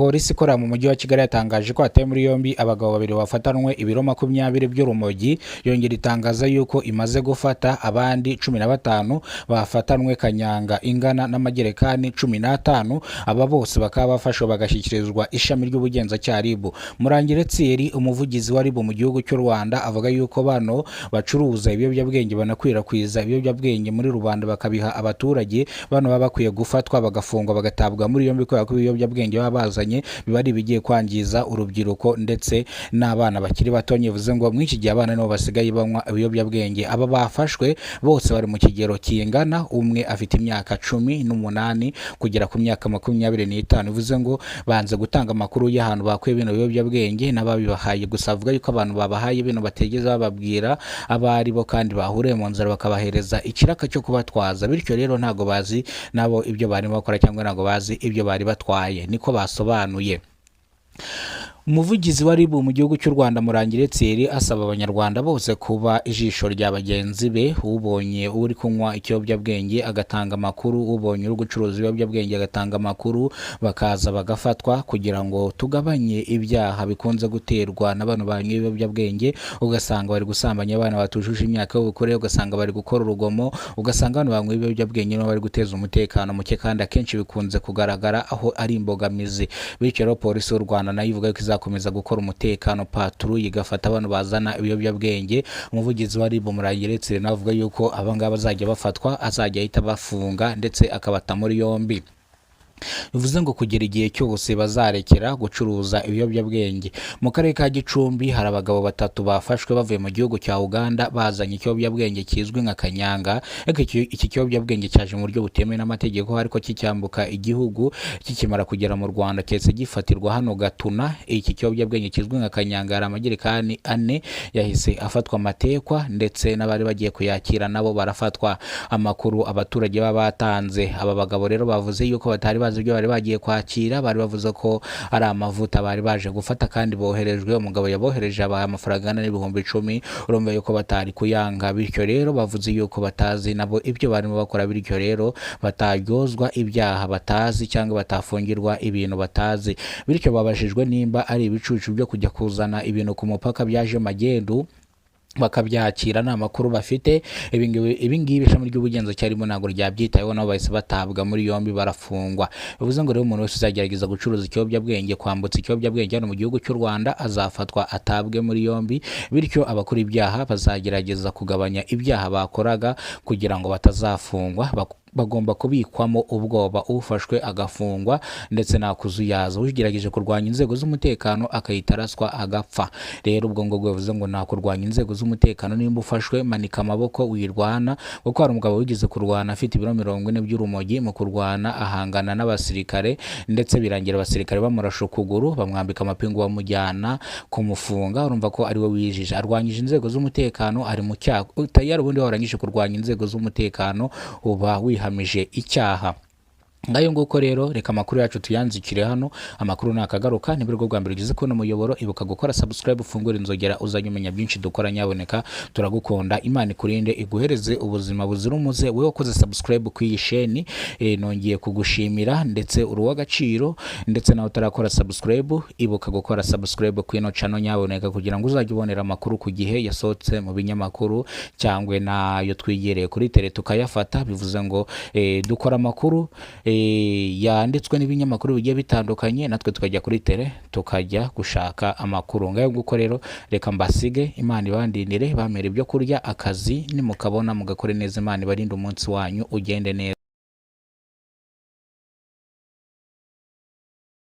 Polisi ikorera mu mujyi wa Kigali yatangaje ko hatawe muri yombi abagabo babiri bafatanwe ibiro 20 by'urumogi. Yongera itangaza yuko imaze gufata abandi 15 bafatanwe kanyanga ingana n'amagerekani 15. Aba bose bakaba bafashwe bagashyikirizwa ishami ry'ubugenzacyaha RIB. Murangire Thierry, umuvugizi wa RIB mu gihugu cy'u Rwanda, avuga yuko bano bacuruza ibiyobyabwenge banakwirakwiza ibiyobyabwenge muri rubanda bakabiha abaturage, bano baba bakwiye gufatwa bagafungwa, bagatabwa muri yombi, kubera ko ibiyobyabwenge baba bazanye biba ari ibigiye kwangiza urubyiruko ndetse n'abana bakiri bato. Bivuze ngo muri iki gihe abana nibo basigaye banywa ibiyobyabwenge. Aba bafashwe bose bari mu kigero kingana, umwe afite imyaka 18 kugera ku myaka 25. Bivuze ngo banze gutanga amakuru y'ahantu bakuye bino biyobyabwenge n'ababibahaye. Gusa avuga yuko abantu babahaye bino batigeze bababwira abo ari bo, kandi bahuriye mu nzara bakabahereza ikiraka cyo kubatwaza. Bityo rero ntabwo bazi nabo ibyo barimo bakora cyangwa ntabwo bazi ibyo bari batwaye, niko basobanuye. Umuvugizi wa RIB mu gihugu cy'u Rwanda, Murangire Thierry, asaba Abanyarwanda bose kuba ijisho rya bagenzi be. Ubonye uri kunywa ikiyobyabwenge agatanga amakuru, ubonye uri gucuruza ibiyobyabwenge agatanga amakuru, bakaza bagafatwa kugira ngo tugabanye ibyaha bikunze guterwa na bano banywa ibiyobyabwenge. Ugasanga bari gusambanya abana batujuje imyaka y'ubukure, ugasanga bari gukora urugomo, ugasanga bano banywa ibiyobyabwenge nibo bari guteza umutekano muke, kandi akenshi bikunze kugaragara aho ari imbogamizi. Bityo rero Polisi y'u Rwanda nayo ivuga ko izakomeza gukora umutekano, patrouille, igafata abantu bazana ibiyobyabwenge. Umuvugizi wa RIB Murangire Thierry nawe avuga yuko abangaba bazajya bafatwa azajya ahita bafunga ndetse akabata muri yombi. Bivuze ngo kugera igihe cyose bazarekera gucuruza ibiyobyabwenge. Mu karere ka Gicumbi hari abagabo batatu bafashwe bavuye mu gihugu cya Uganda bazanye ikiyobyabwenge kizwi nka kanyanga. Ariko iki kiyobyabwenge cyaje mu buryo butemewe n'amategeko, ariko kicyambuka igihugu, kikimara kugera mu Rwanda cyahise gifatirwa hano Gatuna. Iki kiyobyabwenge kizwi nka kanyanga hari amagerekani 4 yahise afatwa amatekwa, ndetse n'abari bagiye kuyakira nabo barafatwa. Amakuru abaturage baba batanze, aba bagabo rero bavuze yuko batari bazi ibyo bari bagiye kwakira. Bari bavuze ko ari amavuta bari baje gufata kandi boherejwe. Umugabo yabohereje abaha amafaranga angana n'10,000, urumva yuko batari kuyanga. Bityo rero bavuze yuko batazi nabo ibyo barimo bakora, bityo rero bataryozwa ibyaha batazi cyangwa batafungirwa ibintu batazi. Bityo babajijwe nimba ari ibicucu byo kujya kuzana ibintu ku mupaka byaje magendu bakabyakira nta makuru bafite. Ibingibi ishami ry'ubugenzacyaha ririmo ntabwo ryabyitayeho, nabo bahise batabwa muri yombi barafungwa. Bivuze ngo rero umuntu wese uzagerageza gucuruza ikiyobyabwenge, kwambutsa ikiyobyabwenge hano mu gihugu cy'u Rwanda, azafatwa atabwe muri yombi. Bityo abakora ibyaha bazagerageza kugabanya ibyaha bakoraga kugira ngo batazafungwa. Bagomba kubikwamo ubwoba, ufashwe agafungwa ndetse nakuzuyaza, ugerageje kurwanya inzego z'umutekano akahita araswa agapfa. Rero ubwo ngo bivuze ngo nakurwanya inzego z'umutekano, nimba ufashwe manika amaboko, wirwana. Kuko hari umugabo wigeze kurwana afite ibiro 40 by'urumogi, mu kurwana ahangana n'abasirikare, ndetse birangira abasirikare bamurashe ukuguru, bamwambika amapingu, bamujyana kumufunga. Urumva ko ari we wijije, arwanyije inzego z'umutekano, ari mu cyaha tayari. Ubundi warangije kurwanya inzego z'umutekano uba wihamije icyaha. Ngayo nguko rero, reka amakuru yacu tuyanzikire hano. Amakuru nakagaruka. Ni bwo bwa mbere ugeze kubona umuyoboro, ibuka gukora subscribe, ufungure inzogera, uzajya umenya byinshi dukora. Nyaboneka turagukunda, Imana ikurinde, iguhereze ubuzima buzira umuze. Wowe wakoze subscribe ku iyi sheni, nongeye kugushimira, ndetse uri uw'agaciro. Ndetse nawe utarakora subscribe, ibuka gukora subscribe ku ino channel nyaboneka, kugira ngo uzajye ubonera amakuru ku gihe yasohotse mu binyamakuru cyangwa nayo twigereye kuri tele tukayafata. Bivuze ngo dukora amakuru yanditswe n'ibinyamakuru bigiye bitandukanye, natwe tukajya kuri tele tukajya gushaka amakuru. Ngayo nguko rero, reka mbasige, Imana ibandindire, bamera ibyo kurya, akazi nimukabona mugakore neza. Imana ibarinde, umunsi wanyu ugende neza.